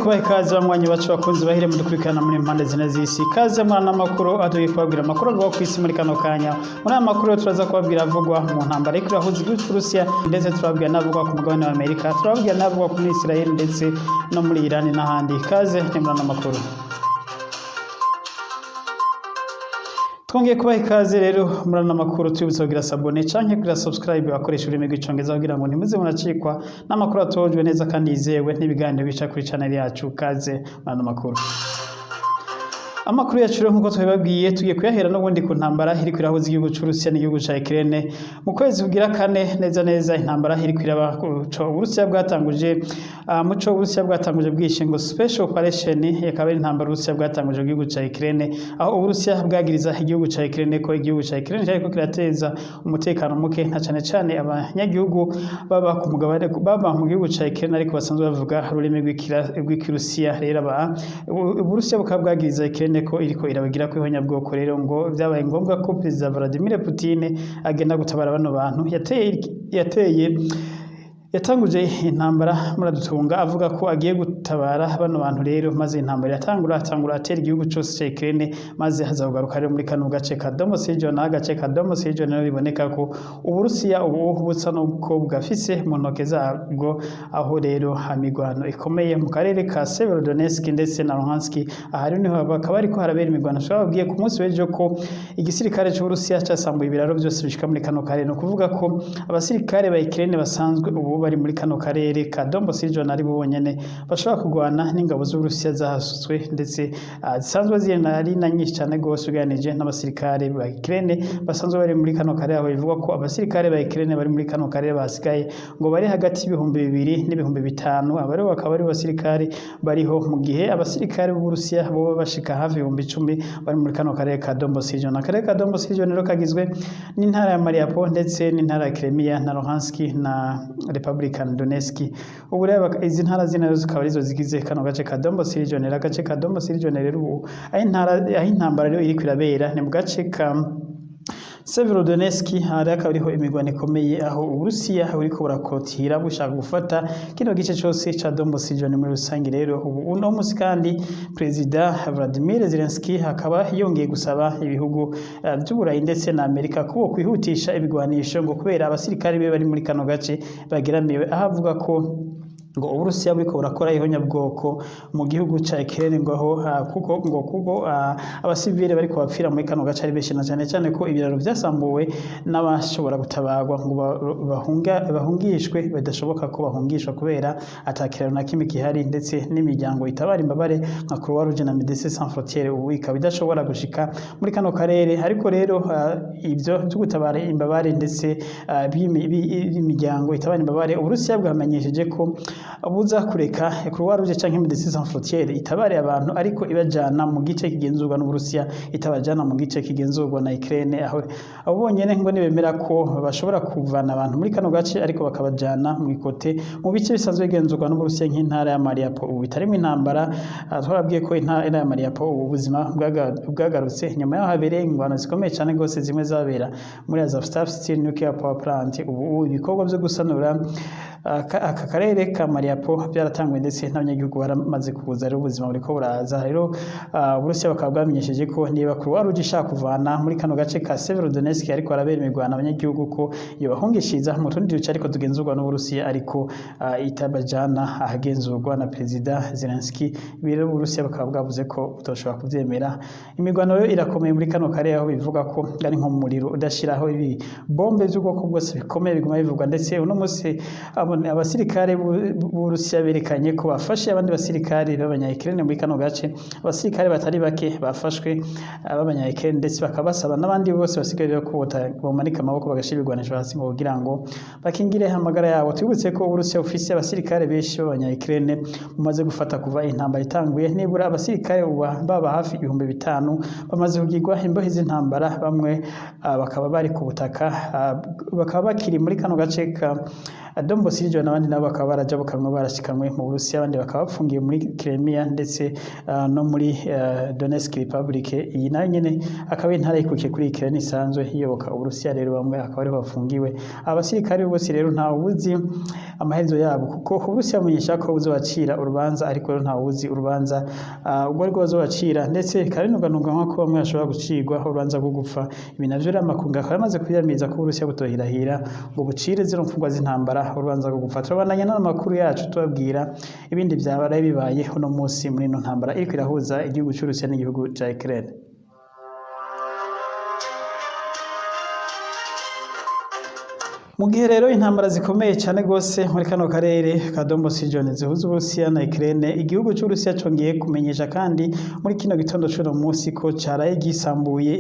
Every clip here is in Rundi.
Kubaha ikaze banywanyi bacu, bakunzi bahire muri kurikirana muri impande zine z'isi. Ikaze muri ano makuru aho tugiye kubabwira amakuru avugwa ku isi muri kano kanya. Muri aya makuru turaza kubabwira avugwa mu ntambara iriko irahuza igihugu c'Uburusiya, ndetse turababwira n'avugwa ku mugabane wa Amerika, turababwira n'avugwa muri Israel ndetse no muri Iran n'ahandi. Ikaze ni muri ano makuru. Twongeye kubaha ikaze rero muri ano makuru, tubibutsa kugira s'abonner canke kugira subscribe akoresha ururimi rw'Icongereza kugira ngo ntimuze muracikwa n'amakuru atojwe neza kandi yizewe n'ibiganiro bica kuri channel yacu. Kaze muri ano makuru. Amakuru yacu rero, nk'uko twabibabwiye, tugiye kuyahera n'ubundi ku ntambara iriko irahuza igihugu c'Uburusiya n'igihugu ca Ukraine. Mu kwezi kugira kane neza neza, intambara iriko iraba Uburusiya bwatanguje, muco Uburusiya bwatanguje bwishe ngo special operation, ikaba ari intambara Uburusiya bwatanguje mu gihugu ca Ukraine, aho Uburusiya bwagiriza igihugu ca Ukraine ko igihugu ca Ukraine cyariko kirateza umutekano muke, na cane cane abanyagihugu baba ku mugabane, baba mu gihugu ca Ukraine ariko basanzwe bavuga ururimi rw'Ikirusiya. Rero Uburusiya bukaba bwagiriza Ukraine ko iriko irabagira ko ihonyabwoko. Rero ngo vyabaye ngombwa ko Perezida Vladimir Putin agenda gutabara bano bantu. Yateye yatanguje intambara, muradutunga, avuga ko agiye gutabara bano bantu rero, maze intambara iratangura, atangura atera igihugu cose ca Ukraine, maze haza kugaruka rero muri kano gace ka Donbas region. Agace ka Donbas region rero biboneka ko Uburusiya ubu busa nuko bwafise mu ntoke zabwo, aho rero imigwano ikomeye mu karere ka Severodonetsk ndetse na Luhansk. Aha rero niho bakaba ariko harabera imigwano. Twababwiye ku munsi w'ejo ko igisirikare c'Uburusiya casambuye ibiraro byose bishika muri kano karere. No kuvuga ko abasirikare ba Ukraine basanzwe ubu bari muri kano karere ka Donbas region ari bo bonyene bashobora kurwana n'ingabo z'Uburusiya zahasutswe, ndetse zisanzwe ziri ari na nyinshi cyane gose ugereranije n'abasirikare ba Ukraine basanzwe bari muri kano karere, aho bivugwa ko abasirikare ba Ukraine bari muri kano karere basigaye ngo bari hagati y'2000 n'ibihumbi 5. Aba rero bakaba ari abasirikare bariho mu gihe abasirikare b'Uburusiya boba bashika hafi 10,000 bari muri kano karere ka Donbas region. Akarere ka Donbas region rero kagizwe n'intara ya Mariupol ndetse n'intara ya Crimea na Luhansk na Republican Donetsk. Ubu rero izi ntara zine rero zikaba arizo zigize kano gace ka Donbas region. Rero agace ka Donbas region rero ubu aho intambara rero iriko irabera ni mu gace ka Severodonetsk. Hari akaba ariho imigwano ikomeye, aho Uburusiya buriko burakotira bushaka gufata kino gice cose ca Donbas region muri rusange. Rero ubu uno musi kandi Perezida Vladimir Zelensky akaba yongeye gusaba ibihugu vy'Uburayi ndetse na Amerika ko kwihutisha ibigwanisho, ngo kubera abasirikare be bari muri kano gace bageramiwe, aho avuga ko ngo Uburusiya buriko burakora ihonyabwoko mu gihugu ca Ukraine, ngo aho kuko ngo abasivile bariko bapfira muri kano gace ari benshi, na cane cane ko ibiraro vyasambuwe n'abashobora gutabarwa ngo bahungishwe bidashoboka ko bahungishwa kubera ata kiraro na kimwe gihari, ndetse n'imiryango itabara imbabare nka Croix Rouge na Médecins Sans Frontières ubu ikaba idashobora gushika muri kano karere. Ariko rero ivyo vyo gutabara imbabare ndetse b'imiryango itabara imbabare, Uburusiya bwamenyesheje ko buza kureka Croix Rouge canke Médecins Sans Frontières itabare abantu, ariko ibajana mu gice kigenzurwa n'Uburusiya, itabajana mu gice kigenzurwa na Ukraine. Aho abo bonyene ngo nibemera ko bashobora kuvana abantu muri kano gace ariko bakabajana mu ikote mu bice bisanzwe bigenzurwa n'Uburusiya, nk'intara ya Mariupol ubu bitarimo intambara. Twarabwiye ko intara ya Mariupol ubu ubuzima bwagarutse nyuma yaho habereye ingwano zikomeye cyane gose, zimwe zabera muri Azovstal Steel Nuclear Power Plant. Ubu ibikorwa byo gusanura aka karere ka Mariupol byaratanguye, ndetse n'abanyagihugu baramaze kuza. Rero ubuzima buriko buraza. Rero Uburusiya bakaba bwamenyesheje ko niba Croix Rouge ishaka kuvana muri kano gace ka Severodonetsk ariko harabera imirwano abanyagihugu, ko yobahungishiriza mu tundi duce ariko tugenzurwa n'Uburusiya, ariko itabajana ahagenzurwa na Perezida Zelensky. Ibi rero Uburusiya bakaba bwavuze ko butoshobora kuvyemera. Imirwano rero irakomeye muri kano karere, aho bivuga ko ari nko mu muriro udashiraho, ibi bombe z'ubwoko bwose bikomeye biguma bivugwa. Ndetse uno munsi abasirikare b'Uburusiya berekanye ko bafashe abandi basirikare b'abanya-Ukraine muri kano gace. Abasirikare batari bake bafashwe b'abanya-Ukraine, ndetse bakaba basaba n'abandi bose basigaye rero ko bomanika amaboko, bagashira ibigwanisho hasi, ngo kugira ngo bakingire amagara yabo. Twibutse ko Uburusiya bufise abasirikare benshi b'abanya-Ukraine bumaze gufata kuva intambara itanguye. Nibura abasirikare ubu baba hafi 5000 bamaze kugirwa imbohe z'intambara, bamwe bakaba bari ku butaka, bakaba bakiri muri kano gace ka Donbas region, abandi nabo bakaba barajabukamwe barashikamwe mu Burusiya, abandi bakaba bafungiye muri Crimea ndetse no muri Donetsk Republic. Iyi nayo nyene akaba intara yikukiye kuri Ukraine isanzwe iyoboka Uburusiya. Rero bamwe akaba ariho bafungiwe. Abasirikare bose rero nta wuzi amaherezo yabo, kuko Uburusiya bumenyesha ko buzobacira urubanza, ariko rero nta wuzi urubanza ubwo ariko bazobacira, ndetse bikaba binuganurwa ko bamwe bashobora gucirwa urubanza rwo gupfa. Ibi navyo rero amakungu akaba yamaze kwiyamiriza ko Uburusiya butohirahira ngo bucire zino mfungwa z'intambara urubanza rwo gupfa. Turabandanya n'amakuru yacu, tubabwira ibindi vyabaraye bibaye uno munsi muri ino ntambara iriko irahuza igihugu c'Uburusiya n'igihugu ca Ukraine. Mu gihe rero intambara zikomeye cyane gose muri kano karere ka Donbas region zihuza Uburusiya na Ukraine, igihugu c'Uburusiya congeye kumenyesha kandi muri kino gitondo c'uno munsi ko caraye gisambuye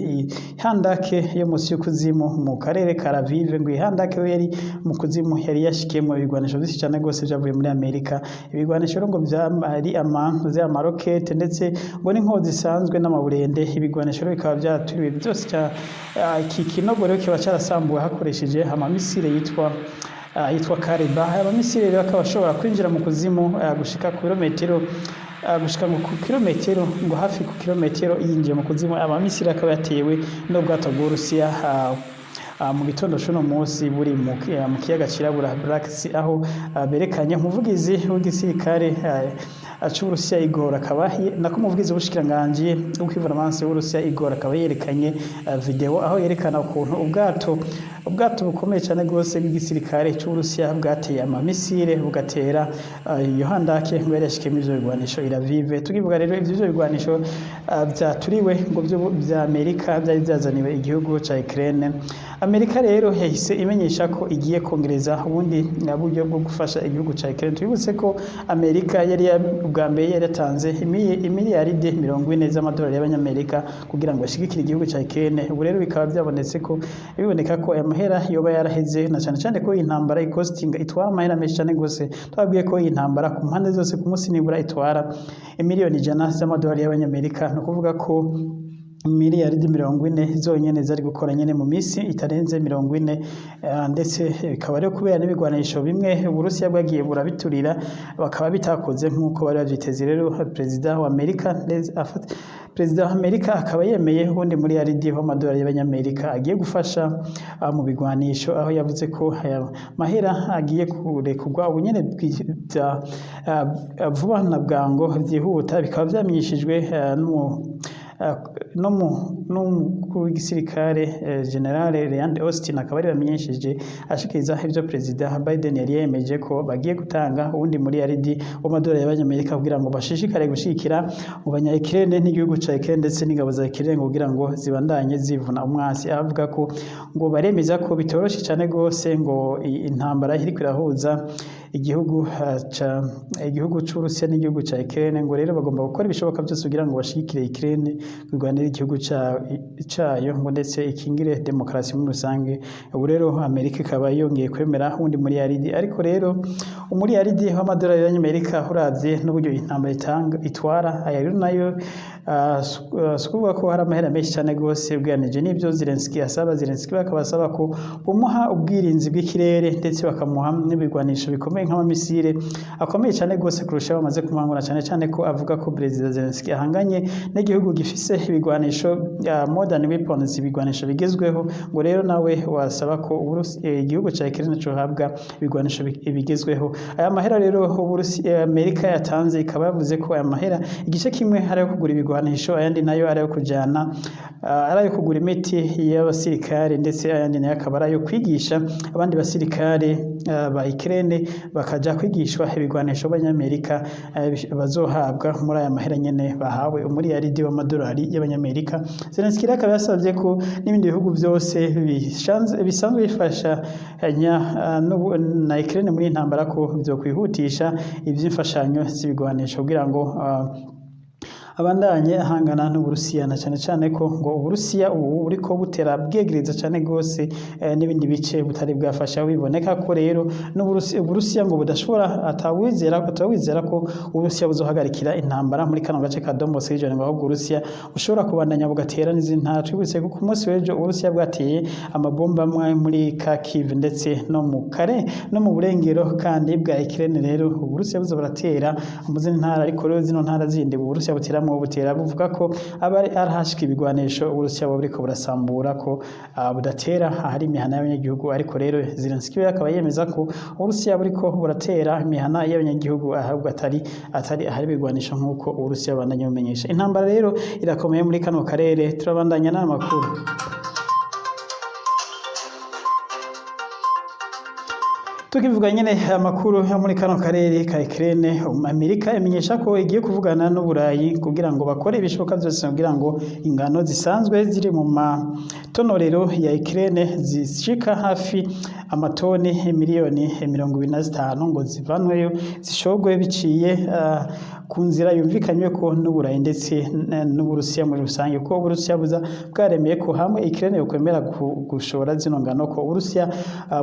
ihandake yo musi y'ukuzimu mu karere ka Lviv. Ngo ihandake yo yari mu kuzimu yari yashikiyemwo ibigwanisho vyinshi cane gose vyavuye muri Amerika. Ibigwanisho rero ngo vyari amarokete, ndetse ngo n'inkoho zisanzwe n'amaburende. Ibigwanisho rero bikaba vyaturiwe byose. Iki kinogo rero kiba carasambuwe hakoresheje amamisire yitwa Caliber. Aya mamisire rero akaba ashobora kwinjira mu kuzimu gushika ku birometero, gushika ngo ku kilometero, ngo hafi ku kilometero yinjiye mu kuzimu. Amamisire akaba yatewe n'ubwato bw'Uburusiya mu gitondo c'uno munsi buri mu kiyaga cirabura, Black Sea, aho berekanye umuvugizi w'igisirikare c'Uburusiya Igor, akaba nako umuvugizi w'ubushikiranganji bw'ukwivunamansi w'Uburusiya Igor akaba yerekanye video aho yerekana ukuntu ubwato bukomeye cyane rwose bw'igisirikare c'Uburusiya bwateye amamisire, bugatera iyo handake ngo yari yashikiyemo ivyo bigwanisho i Lviv. Tukivuga rero ivyo bigwanisho vyaturiwe ngo vya Amerika vyari vyazaniwe igihugu ca Ukraine, Amerika rero yahise imenyesha ko igiye kongereza ubundi buryo bwo gufasha igihugu ca Ukraine. Twibutse ko Amerika yari ubwa mbere yari yatanze imiliyaride 40 z'amadolari y'abanyamerika kugira ngo ashigikire igihugu ca Ukraine. Ubu rero bikaba byabonetse ko biboneka ko aya mahera yoba yaraheze, na cyane cyane ko iyi ntambara ikostinga, itwara amahera menshi cyane gose. Twabwiye ko iyi ntambara ku mpande zose ku munsi nibura itwara 100 miliyoni z'amadolari y'abanyamerika. Ni ukuvuga ko miliyaridi 40 zonyene zari gukora nyene mu misi itarenze 40, ndetse bikaba rero kubera n'ibigwanisho bimwe Uburusiya bwagiye burabiturira, bakaba bitakoze nk'uko bari bavyiteze. Rero perezida wa Amerika akaba yemeye uwundi miliyaridi w'amadolari y'abanyamerika agiye gufasha mu bigwanisho, aho yavuze ko aya mahera agiye kurekurwa ubu nyene vuba na bwango vyihuta. Bikaba vyamenyeshejwe n'umukuru w'igisirikare, General Lloyd Austin, akaba ari bamenyesheje ashikiriza ivyo Perezida Biden yari yemeje ko bagiye gutanga uwundi miliyaridi w'amadolari y'abanyamerika kugira ngo bashishikare gushigikira mu banya Ukraine n'igihugu ca Ukraine ndetse n'ingabo za Ukraine kugira ngo zibandanye zivuna umwasi. Avuga ko ngo baremeza ko bitoroshe cane gose ngo intambara iriko irahuza igihugu c'Uburusiya n'igihugu ca Ukraine, ngo rero bagomba gukora ibishoboka byose kugira ngo bashigikire Ukraine kurwanira igihugu cayo, ngo ndetse ikingire demokarasi muri rusange. Ubu rero Amerika ikaba yongeye kwemera uwundi miliyaridi, ariko rero umuliyaridi w'amadolari y'Amerika uravye n'uburyo intambara itanga itwara, aya rero nayo si ukuvuga ko hari amahera menshi cyane rwose ugereranije n'ibyo Zelensky asaba. Zelensky bakaba asaba ko bumuha ubwirinzi bw'ikirere, ndetse bakamuha n'ibigwanisho bikomeye nk'amamisire akomeye cyane rwose kurusha bamaze kumuhangura, cyane cyane ko avuga ko Perezida Zelensky ahanganye n'igihugu gifise ibigwanisho bya modern weapons, ibigwanisho bigezweho. Ngo rero nawe wasaba ko igihugu ca Ukraine cohabwa ibigwanisho bigezweho. Aya mahera rero Amerika yatanze, ikaba yavuze ko aya mahera igice kimwe ari ayo kugura ibigwanisho, ayandi nayo ari ayo kujana ari ayo kugura imiti y'abasirikare, ndetse ayandi nayo akaba ari ayo kwigisha abandi basirikare ba Ukraine, bakaja kwigishwa ibigwanisho b'abanyamerika bazohabwa muri aya mahera nyene bahawe, umuriyaridi w'amadolari y'abanyamerika. Zelensky rero akaba yasavye ko n'ibindi bihugu byose bisanzwe bifashanya na Ukraine muri iyi ntambara ko vyokwihutisha ivy'imfashanyo z'ibigwanisho kugira ngo abandanye ahangana n'Uburusiya, na cane cane ko ngo Uburusiya ubu buriko butera bwegereza cane gose n'ibindi bice butari bwafasha. Biboneka ko rero n'Uburusiya ngo budashobora, atawizera ko Uburusiya buzohagarikira intambara muri kano gace ka Donbas region, ngo ahubwo Uburusiya bushobora kubandanya bugatera n'izindi ntara. Twibutse ko ku munsi w'ejo Uburusiya bwateye amabomba amwe muri Kharkiv ndetse no mu kare no mu burengero kandi bwa Ukraine. Rero Uburusiya buza buratera mu zindi ntara, ariko rero zino ntara zindi Uburusiya buteramwo, butera buvuga ko aba ari arahashika ibigwanisho Uburusiya buba buriko burasambura, ko budatera ahari imihana y'abanyagihugu. Ariko rero Zelensky we akaba yemeza ko Uburusiya buriko buratera imihana y'abanyagihugu, ahubwo atari ahari ibigwanisho, nk'uko Uburusiya bubandanya bumenyesha. Intambara rero irakomeye muri kano karere. Turabandanya n'amakuru. Tukivuga nyene amakuru yo muri kano karere ka Ukraine, Amerika imenyesha ko igiye kuvugana n'Uburayi kugira ngo bakore ibishoboka vyose kugira ngo ingano zisanzwe ziri mu matonorero ya Ukraine zishika hafi amatoni 25 miliyoni ngo zivanweyo, zishogwe biciye ku nzira yumvikanywe ko n'Uburayi ndetse n'Uburusiya muri rusange, ko Uburusiya buza bwaremeye ko hamwe Ukraine yokwemera gushora zino ngano, ko Uburusiya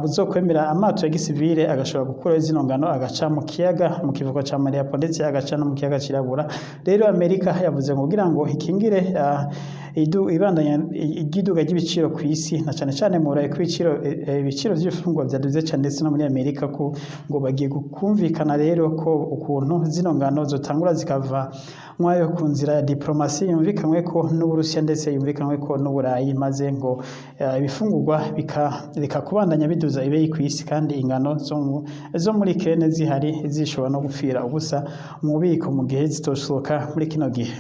buzokwemera amato ya gisivile agashobora gukurayo zino ngano, agaca mu kiyaga, mu kivuko ca Mariupol, ndetse agaca no mu kiyaga Cirabura. Rero Amerika yavuze ngo kugira ngo ikingire ibandanya iry'iduga ry'ibiciro ku isi, na cane cane mu Burayi, ko ibiciro vy'ibifungurwa vyaduze cane, ndetse no muri Amerika, ko ngo bagiye kumvikana rero ko ukuntu zino ngano zotangura zikava mwayo ku nzira ya diplomasi yumvikanywe ko n'Uburusiya ndetse yumvikanywe ko n'Uburayi, maze ngo ibifungurwa bikareka kubandanya biduza ibeyi ku isi, kandi ingano zo muri Ukraine zihari zishobora no gupfira ubusa mu bubiko mu gihe zitosohoka muri kino gihe.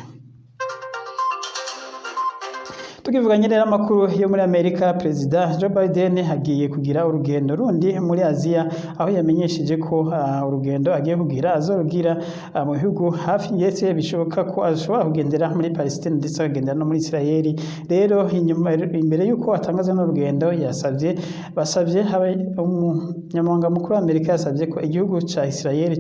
Tukivuga nyine amakuru yo muri Amerika, Perezida Joe Biden agiye kugira urugendo rundi muri Aziya, aho yamenyesheje ko urugendo agiye kugira azorugira mu bihugu hafi, ndetse bishoboka ko ashobora kugendera muri Palestine ndetse akagendera no muri Israel. Rero inyuma, imbere y'uko atangaza n'urugendo, yasabye basabye umunyamabanga mukuru wa Amerika yasabye ko igihugu ca Israel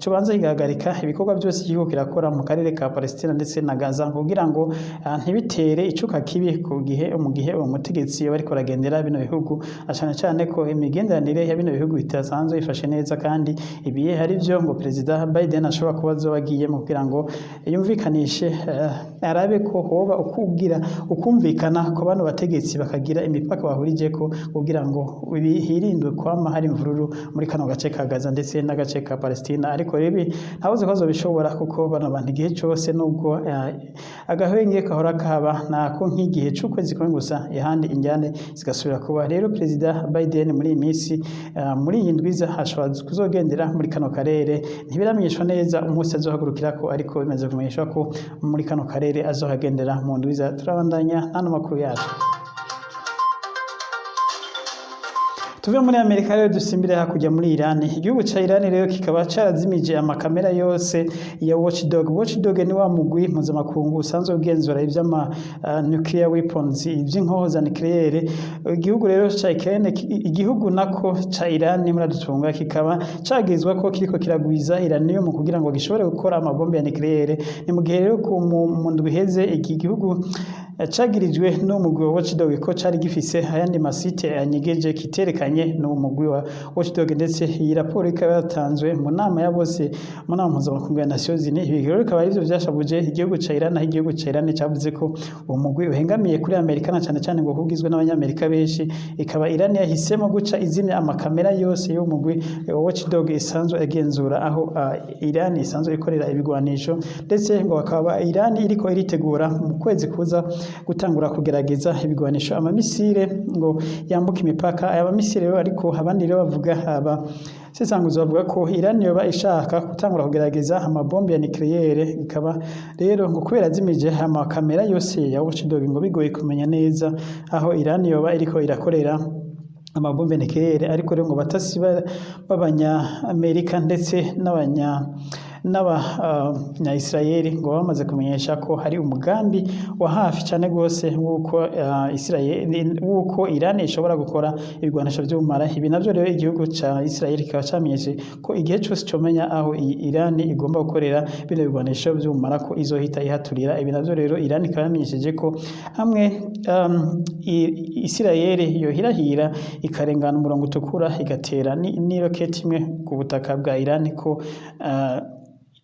cobanza kigahagarika ibikorwa byose igihugu kirakora mu karere ka Palestine ndetse na Gaza, kugira ngo ntibitere icuka kibi ku gihe mu gihe uwo mutegetsi yoba ariko aragendera bino bihugu, cane cane ko imigenderanire ya bino bihugu itasanzwe ifashe neza. Kandi ibiye hari byo ngo Perezida Biden ashobora kuba azoba agiyemo kugira ngo yumvikanishe, arabe ko hoba ukugira ukumvikana ku bano bategetsi, bakagira imipaka bahurijeko kugira ngo hirindwe kwama hari imvururu muri kano gace ka Gaza ndetse n'agace ka Palestina. Ariko rero ibi ntawuzi ko azobishobora, kuko bano bantu igihe cose nubwo agahenge kahora kaba nako nk'igihe c'ukwezi kumwe gusa, ahandi injyane zigasubira kuba. Rero Perezida Biden muri iyi minsi, muri iyi ndwiza, ashobora kuzogendera muri kano karere. Ntibiramenyeshwa neza umunsi azohagurukirako, ariko bimaze kumenyeshwa ko muri kano karere azohagendera mu ndwiza. Turabandanya n'ano makuru yacu. Tuve muri Amerika rero dusimbire hakurya muri Iran. Igihugu ca Iran rero kikaba carazimije amakamera yose ya Watchdog. Watchdog ni wa mugwi mpuzamakungu usanzwe ugenzura ivy'ama nuclear weapons, ivy'inkoho za nucleaire. Igihugu rero ca Ukraine, igihugu nako ca Iran, muradutunga, kikaba cagizwa ko kiriko kiragwiza uranium kugira ngo gishobore gukora amabombe ya nucleaire. Ni mu gihe rero mu ndwi iheze iki gihugu cagirijwe n'umugwi wa Watchdog ko cari gifise ayandi masite anyegeje kiterekanye n'umugwi wa Watchdog, ndetse iyi raporo ikaba yatanzwe mu nama ya bose, mu nama mpuzamakungu ya Nations Unies. Ibi rero bikaba arivyo vyashavuje igihugu ca Iran, aho igihugu ca Iran cavuze ko uwo mugwi uhengamiye kuri Amerika, na cane cane ngo kugizwe n'abanyamerika benshi. Ikaba Iran yahisemo guca izimya amakamera yose y'uwo mugwi wa Watchdog isanzwe agenzura aho Iran isanzwe ikorera ibigwanisho, ndetse ngo bakaba Iran iriko iritegura mu kwezi kuza gutangura kugerageza ibigwanisho, amamisire ngo yambuka imipaka. Aya mamisire rero, ariko abandi rero bavuga, aba sesanguzi bavuga ko Iran yoba ishaka gutangura kugerageza amabombe ya nucléaire. Ikaba rero ngo kubera zimije amakamera yose ya Watchdog, ngo bigoye kumenya neza aho Iran yoba iriko irakorera amabombe nucléaire. Ariko rero ngo batasi b'abanyamerika ndetse n'abanya n'abanya-Israel ngo bamaze kumenyesha ko hari umugambi wa hafi cyane gose w'uko Israel, w'uko Iran ishobora gukora ibigwanisho vy'ubumara. Ibi navyo rero, igihugu ca Israel kikaba camenyeshe ko igihe cose comenya aho Iran igomba gukorera bino bigwanisho vy'ubumara, ko izohita ihaturira. Ibi navyo rero, Iran ikaba yamenyesheje ko hamwe Israel yohirahira ikarengana umurongo utukura, igatera n'iroketi imwe ku butaka bwa Iran, ko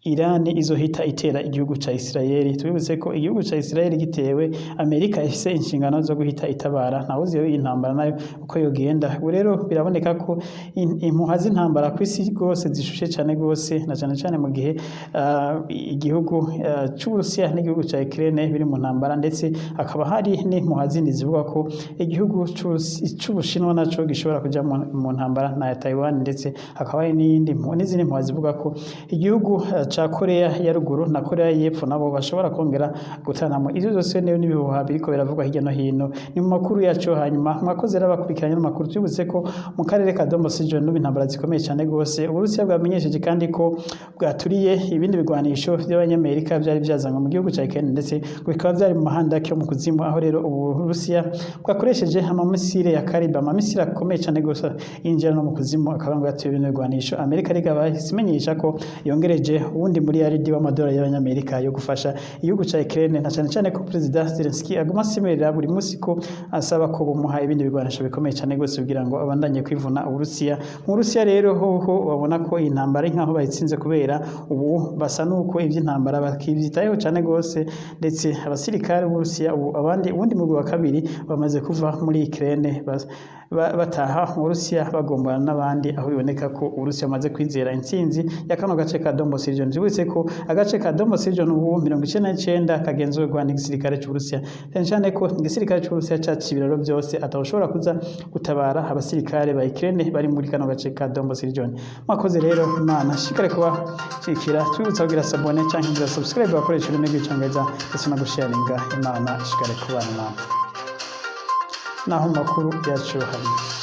Iran izohita itera igihugu ca Israel. Tubibutse ko igihugu ca Israel gitewe, Amerika ifise inshingano zo guhita itabara. Ntawuzi iyo intambara nayo uko yogenda. Ubu rero biraboneka ko impuha z'intambara kw'isi rwose zishushe cane gose, na cane cane mu gihe igihugu c'Uburusiya n'igihugu ca Ukraine biri mu ntambara, ndetse hakaba hari n'impuha zindi zivuga ko igihugu c'Ubushinwa naco gishobora kuja mu ntambara na Taiwan, ndetse hakaba hari n'izindi mpuha zivuga ko igihugu ca Korea ya Ruguru na Korea y'Epfo nabo bashobora kongera gutanamo. Ivyo vyose rero n'ibihuha biriko biravugwa hirya no hino. Ni mu makuru yacu hanyuma. Mwakoze rero abakurikiranye n'amakuru. Twibutse ko mu karere ka Donbas region n'ubu intambara zikomeye cyane gose. Uburusiya bwamenyesheje kandi ko bwaturiye ibindi bigwanisho by'Abanyamerika byari byazanywe mu gihugu ca Ukraine, ndetse ngo bikaba byari mu mahandaki yo mu kuzimu, aho rero Uburusiya bwakoresheje amamisire ya Kalibr, amamisire akomeye cyane gose yinjira no mu kuzimu, akaba ngo yatuye bino bigwanisho. Amerika rikaba imenyesha ko yongereje uwundi miliyaridi w'amadolari y'Abanyamerika yo gufasha igihugu ca Ukraine, na cyane cyane ko Perezida Zelensky aguma asemerera buri munsi ko asaba ko bumuha ibindi bigwanisho bikomeye cyane gose kugira ngo abandanye kwivuna Uburusiya. Mu Burusiya rero hoho babona ko intambara ari nkaho bayitsinze, kubera ubu basa nuko ivy'intambara bakivyitayeho cyane gose, ndetse abasirikare b'Uburusiya ubu abandi uwundi mugwi wa kabiri bamaze kuva muri Ukraine bataha mu Burusiya, bagombana n'abandi, aho biboneka ko Uburusiya bumaze kwizera intsinzi ya kano gace ka Donbas region. Vyibutse ko agace ka Donbas region ubu 99 kagenzurwa n'igisirikare c'Uburusiya, cyane cyane ko igisirikare c'Uburusiya caciye ibiraro byose, atawushobora kuza gutabara abasirikare ba Ukraine bari muri kano gace ka Donbas region. Mwakoze rero, Imana shikare kuba shikira. Twibutsa kugira s'abonner canke kugira subscribe bakoresha ururimi rw'Icongereza, ndetse no gusharinga. Imana ishikare kubana namwe naho mu makuru yacu hamwe.